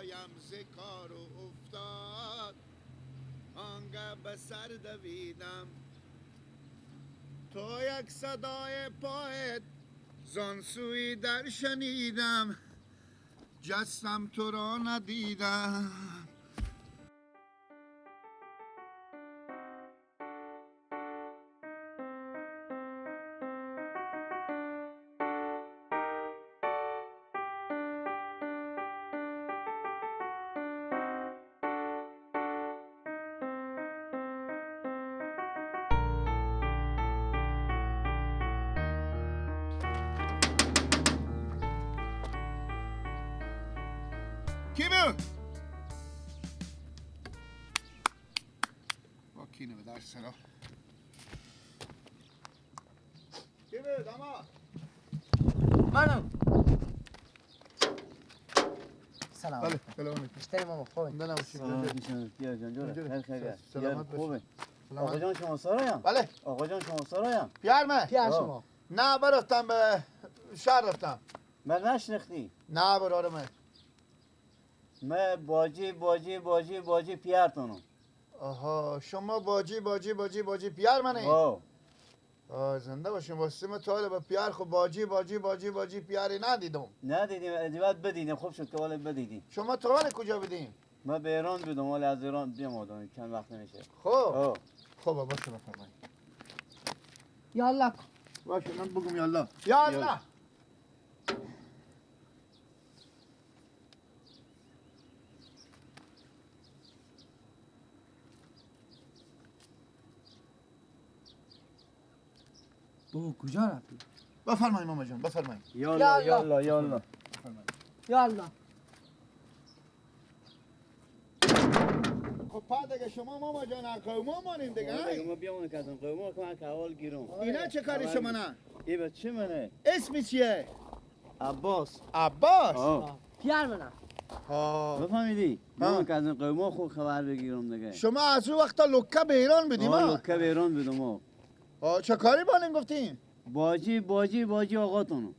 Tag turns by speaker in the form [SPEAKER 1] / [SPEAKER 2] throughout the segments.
[SPEAKER 1] پایم ز کار افتاد، آنگه به سر دویدم تا یک صدای پایت زان سوی در شنیدم، جستم تو را ندیدم. کی بود؟ با کینه به در سرا. کی بود اما؟
[SPEAKER 2] منم. سلام.
[SPEAKER 1] بله سلام علیکم.
[SPEAKER 2] بیشتر ماما خوبه.
[SPEAKER 1] نه
[SPEAKER 3] خیر.
[SPEAKER 1] سلامت باشی.
[SPEAKER 3] آقا جان شما سرایم؟
[SPEAKER 1] بله.
[SPEAKER 3] آقا جان شما سرایم؟
[SPEAKER 1] پیار من.
[SPEAKER 2] پیار شما.
[SPEAKER 1] نه برفتم به شهر رفتم.
[SPEAKER 3] من نشناختی؟
[SPEAKER 1] نه برادر من.
[SPEAKER 3] من باجی باجی باجی باجی پیارتونم.
[SPEAKER 1] آها شما باجی باجی باجی باجی پیار منه؟ آه زنده باشیم. واسه من تا حالا با پیار خب باجی باجی باجی باجی پیاری ندیدم.
[SPEAKER 3] ندیدیم، ادیبت بدیدیم. خوب شد که حالا بدیدیم.
[SPEAKER 1] شما تا حالا کجا بدیم؟
[SPEAKER 3] من به ایران بودم، حالا از ایران بیامدم چند وقت نمیشه.
[SPEAKER 1] خب خب باشه بفرمایید.
[SPEAKER 2] یالا
[SPEAKER 1] باشه من بگم یالا. یالا
[SPEAKER 2] بابا کجا رفتی؟
[SPEAKER 1] بفرمایید ماما جان بفرمایید.
[SPEAKER 3] یالا یالا یالا
[SPEAKER 2] یالا.
[SPEAKER 1] خب پا دیگه شما ماما جان قوما مانیم دیگه.
[SPEAKER 3] ما بیامون کردم قوما که من حوال گیرم.
[SPEAKER 1] اینا چه کاری شما نه؟
[SPEAKER 3] ای بچه منه.
[SPEAKER 1] اسم چیه؟
[SPEAKER 3] عباس.
[SPEAKER 1] عباس؟
[SPEAKER 2] پیار منه.
[SPEAKER 3] بفهمیدی؟ ما که از قوما خوب خبر بگیرم دیگه.
[SPEAKER 1] شما از اون وقتا لکه به ایران بودیم ها؟
[SPEAKER 3] لکه به ایران بودم.
[SPEAKER 1] چه کاری بالین گفتین؟
[SPEAKER 3] باجی باجی باجی آقاتونو.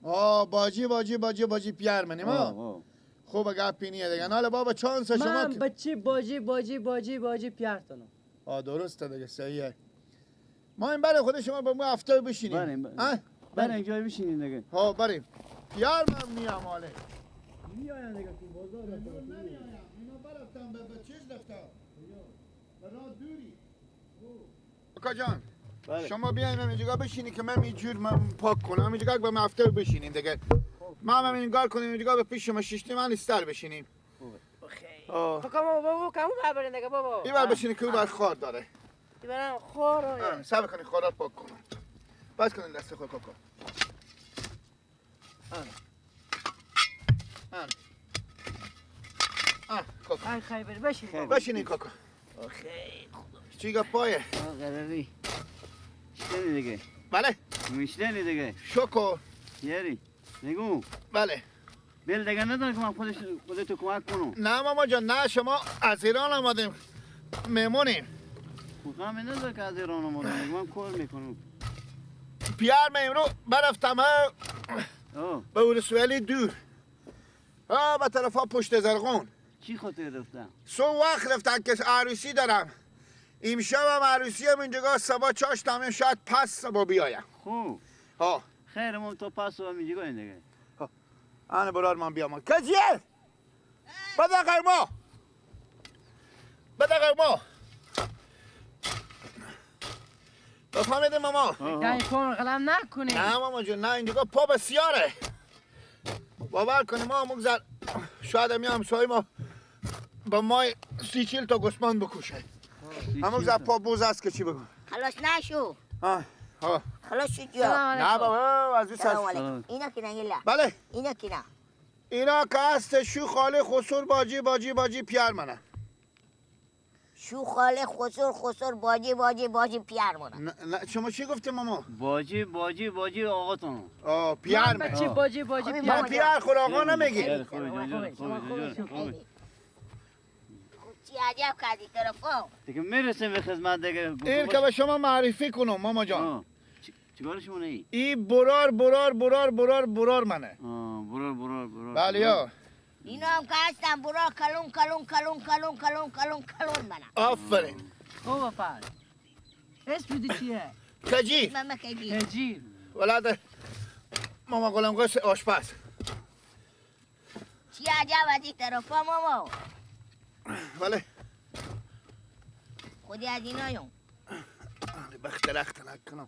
[SPEAKER 1] آه باجی باجی باجی باجی پیار منیم ها. خوب گپینیه دیگه. حالا بابا چانس شما
[SPEAKER 2] من بچی باجی باجی باجی باجی پیارتونو.
[SPEAKER 1] آه درسته دیگه صحیحه. ما این برای خود شما با ما هفته بشینیم.
[SPEAKER 3] بریم بریم اینجا بشینیم دیگه.
[SPEAKER 1] ها بریم. پیار من میام حاله.
[SPEAKER 3] میایم دیگه تو بازار
[SPEAKER 1] نمیایم. اینا برفتم به چیز رفتم. به راه دوری. آقا جان شما بیایم اینجا بشینی که من اینجور من پاک کنم. اینجا با هفته بشینیم دیگه. ما هم این کار کنیم اینجا به پیش شما شیشتی من استر بشینیم.
[SPEAKER 2] خوبه. خب بابا کمو برین دیگه بابا.
[SPEAKER 1] این بر بشینی که بر خار داره.
[SPEAKER 2] این برم خار.
[SPEAKER 1] صبر کنی خارات پاک کنم. بس کنین دست خود کاکا. آن. آن کاکا.
[SPEAKER 2] ای خیر بشین.
[SPEAKER 1] بشینین کاکا.
[SPEAKER 2] خیلی خدا.
[SPEAKER 1] چی گپ پایه؟
[SPEAKER 3] قراری. میشنی دیگه.
[SPEAKER 1] بله.
[SPEAKER 3] میشنی دیگه.
[SPEAKER 1] شکر.
[SPEAKER 3] یاری. نگو.
[SPEAKER 1] بله.
[SPEAKER 3] بل دیگه ندارم که من خودتو کمک کنم.
[SPEAKER 1] نه ماما جان نه شما از ایران آمدیم. مهمونیم.
[SPEAKER 3] خب من ندارم که از ایران آمدم. من کار میکنم.
[SPEAKER 1] پیار من امرو برفتم به ولسوالی دور. به طرفا پشت زرقون.
[SPEAKER 3] چی خاطر رفتم؟
[SPEAKER 1] سو وقت رفتم که عروسی دارم. امشب هم عروسی هم اینجا سبا چاشتم شاید پس سبا بیایم.
[SPEAKER 3] خوب.
[SPEAKER 1] ها.
[SPEAKER 3] خیر ما تا پس سبا اینجا دیگه.
[SPEAKER 1] ها. آن برار من بیام. کجیه؟ بده قرما. بده قرما. بفهمیدیم ماما.
[SPEAKER 2] دایی پا غلام نکنی.
[SPEAKER 1] نه ماما جون نه اینجا پا بسیاره. باور کنیم ما مگذر شاید هم همسایه ما با مای 30-40 تا گوسفند بکشه. همون زب پا بوز است که چی بگم.
[SPEAKER 4] خلاص نشو.
[SPEAKER 1] ها ها.
[SPEAKER 4] خلاص شد یا.
[SPEAKER 1] نه بابا از این
[SPEAKER 4] سلام علیکم. اینا کی نه
[SPEAKER 1] بله.
[SPEAKER 4] اینا کی نه.
[SPEAKER 1] اینا که هست شو خاله خسر باجی باجی باجی پیار منه.
[SPEAKER 4] شو خاله خسر خسر باجی باجی باجی پیار منه.
[SPEAKER 1] نه شما چی گفتی ماما؟
[SPEAKER 3] باجی باجی باجی آقاتون.
[SPEAKER 1] آه پیار من.
[SPEAKER 2] بچی باجی باجی پیار.
[SPEAKER 1] پیار خور آقا نمیگی.
[SPEAKER 4] چی عجب کردی تلفن
[SPEAKER 3] دیگه میرسیم به خدمت دیگه.
[SPEAKER 1] این که به شما معرفی کنم ماما جان.
[SPEAKER 3] چیکار شما نه؟
[SPEAKER 1] این برار برار برار برار برار منه.
[SPEAKER 3] برار برار برار.
[SPEAKER 1] بله یا.
[SPEAKER 4] اینا هم که هستن برا کلون کلون کلون کلون کلون کلون کلون منم.
[SPEAKER 1] آفرین.
[SPEAKER 2] خوب پس اسم دی چیه؟
[SPEAKER 1] کجیر.
[SPEAKER 4] ماما کجیر.
[SPEAKER 2] کجیر
[SPEAKER 1] ولاد ماما غلام قص آشپز.
[SPEAKER 4] چی عجب از این طرفا ماما.
[SPEAKER 1] بله
[SPEAKER 4] خودی از اینایون
[SPEAKER 1] بخت درخت نکنم.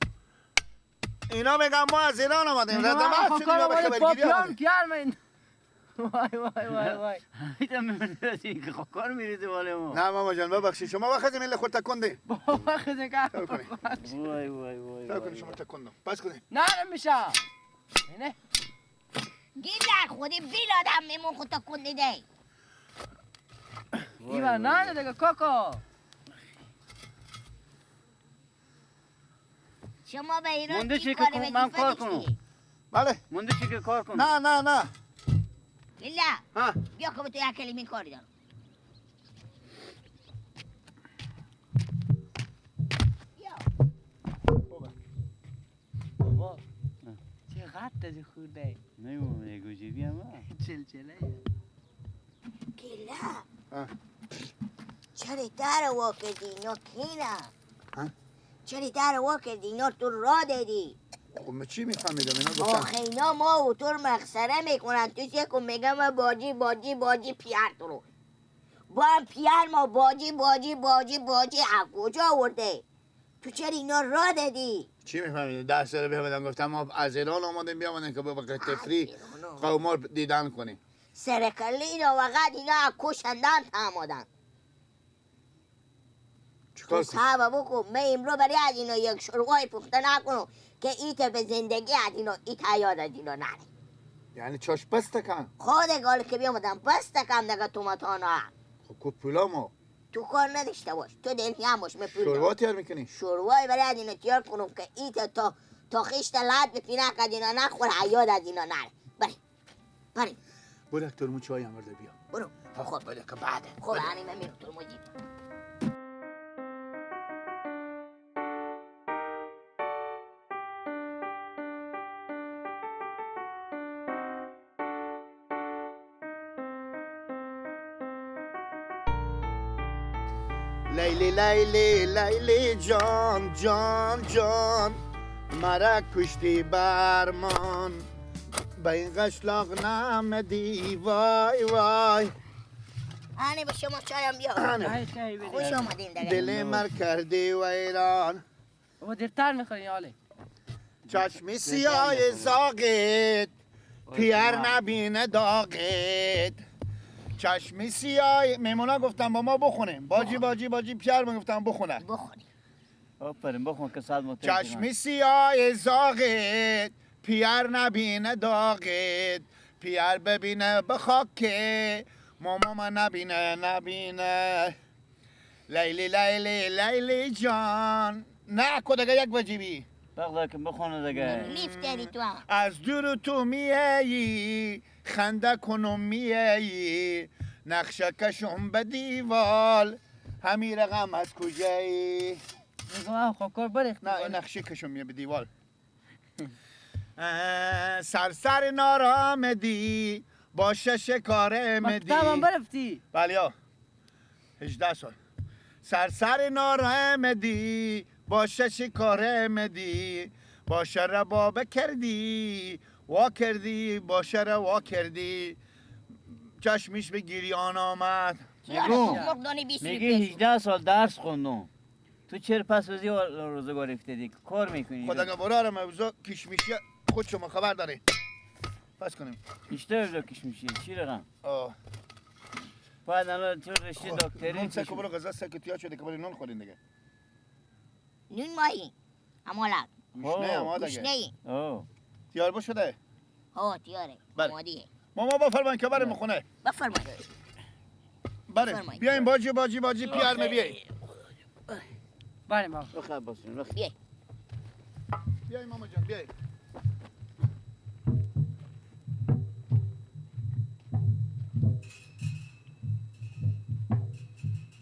[SPEAKER 1] اینا میگن ما از ایران آمدیم. ردم شدیم اینا به خبرگیری آمدیم.
[SPEAKER 2] وای وای وای وای.
[SPEAKER 3] میتونم می‌ریزی که خاکار میریزی بالا ما.
[SPEAKER 1] نه ماما جان ببخشید شما وقتی میل خود تکوندی.
[SPEAKER 2] بابا وقتی که
[SPEAKER 3] وای وای وای.
[SPEAKER 1] تا کنی شما تکوندم. پس کنی.
[SPEAKER 2] نه نمیشه. نه.
[SPEAKER 4] گیل خودی بیل آدم میمون خود تکوندی دی.
[SPEAKER 2] ایوا نه دیگه کاکا.
[SPEAKER 4] شما به ایران
[SPEAKER 3] مونده چی که من کار کنم.
[SPEAKER 1] بله.
[SPEAKER 3] مونده چی که کار کنم.
[SPEAKER 1] نه نه نه.
[SPEAKER 4] گیلا بیا که به تو یک کلمه کاری دارم. بیا.
[SPEAKER 2] بابا چقدر دادی خورده؟
[SPEAKER 3] نه بابا یه گوجه هم
[SPEAKER 2] چلچله.
[SPEAKER 4] گیلا چرا در وا کردی اینا کینه؟ چرا در وا کردی اینا تو را دادی؟
[SPEAKER 1] خب من چی میفهمیدم اینا گفتن
[SPEAKER 4] آخه اینا ما و تو رو مخسره میکنن. تو چه کن میگم باجی باجی باجی پیر تو رو با هم پیر ما باجی باجی باجی باجی از کجا آورده؟ تو چرا اینا را دادی؟
[SPEAKER 1] چی میفهمیدم؟ 10 سال بیامدن گفتم ما از ایران آمدیم بیامدیم که به تفریح قوما دیدن کنیم.
[SPEAKER 4] سرکلی اینا وقت اینا از کشندن آمدن.
[SPEAKER 1] چیکار
[SPEAKER 4] کنم؟ صبر بکن من امرو برای از اینا یک شروعای پخته نکنم که ایت به زندگی از اینا ایت یاد از اینا نره.
[SPEAKER 1] یعنی چاش بسته کن؟
[SPEAKER 4] خود گال که بیامدم بسته کن دیگه توماتانا.
[SPEAKER 1] خب کو پولا ما؟
[SPEAKER 4] تو کار نداشته باش، تو دل هم باش. من پول
[SPEAKER 1] شوروا تیار میکنی؟
[SPEAKER 4] شوروای برای از اینا تیار کنم که ایت تا خیشت لد بپینه که از اینا نخور یاد از اینا نره. بری بری
[SPEAKER 1] برو یک ترمو چای هم برده بیا.
[SPEAKER 4] برو.
[SPEAKER 1] خب بده که بعده.
[SPEAKER 4] خب یعنی من میرم ترمو جیب.
[SPEAKER 1] لیلی لیلی لیلی جان جان جان مرا کشتی برمان به این قشلاق نمدی وای وای.
[SPEAKER 4] آنی به شما چایم بیا. خوش آمدین دیگه.
[SPEAKER 1] دل مر کردی ویران.
[SPEAKER 2] بابا دیرتر میخوری آله.
[SPEAKER 1] چشمی سیاه زاغت پیر نبینه داغت. چشمی سیاه میمونا گفتم با ما بخونیم. باجی باجی باجی پیر من گفتم بخونه.
[SPEAKER 4] بخونیم.
[SPEAKER 3] آفرین بخون که صد مطمئن.
[SPEAKER 1] چشمی سیاه زاغت پیر نبینه داغت. پیر ببینه به خاکه ماما من نبینه نبینه. لیلی لیلی لیلی جان. نه کدگه یک وجیبی
[SPEAKER 3] بغدا که بخونه دیگه.
[SPEAKER 4] لیفت داری تو هم.
[SPEAKER 1] از دور تو میایی خنده کنم میایی نقشه کشم به دیوال همی رقم از کجایی.
[SPEAKER 2] میگم خاکار بریخت.
[SPEAKER 1] نه این نقشه کشم میه به دیوال. سرسر نارامدی باشه شکار مدی.
[SPEAKER 2] مکتبم برفتی؟
[SPEAKER 1] بله ها 18 سال. سرسر نارامدی باشه شکار مدی باشه ربابه کردی وا کردی باشه وا کردی. چشمیش به گریان آمد.
[SPEAKER 3] میگه 18 سال درس خوندم تو چرا پس وزی روزگار افتادی کار میکنی؟
[SPEAKER 1] خدا برارم اوضاع کشمیشی خود شما خبر داری. پس کنیم
[SPEAKER 3] بیشتر اوضاع کشمیشی چی رقم؟ باید الان تو رشته دکتری
[SPEAKER 1] نون سکو برو غذا سکو تیار شده که برای نون خورین دیگه.
[SPEAKER 4] نون مایی امالک
[SPEAKER 1] گوشنه آماده
[SPEAKER 4] دیگه.
[SPEAKER 1] تیار با شده؟
[SPEAKER 4] ها تیاره آماده.
[SPEAKER 1] ماما بفرمایید که بریم خونه.
[SPEAKER 4] بفرمایید.
[SPEAKER 1] بریم بیایم باجی باجی باجی پیار بیای.
[SPEAKER 2] بریم بابا.
[SPEAKER 3] بخیر باشین.
[SPEAKER 4] بیای.
[SPEAKER 1] بیای ماما جان بیای.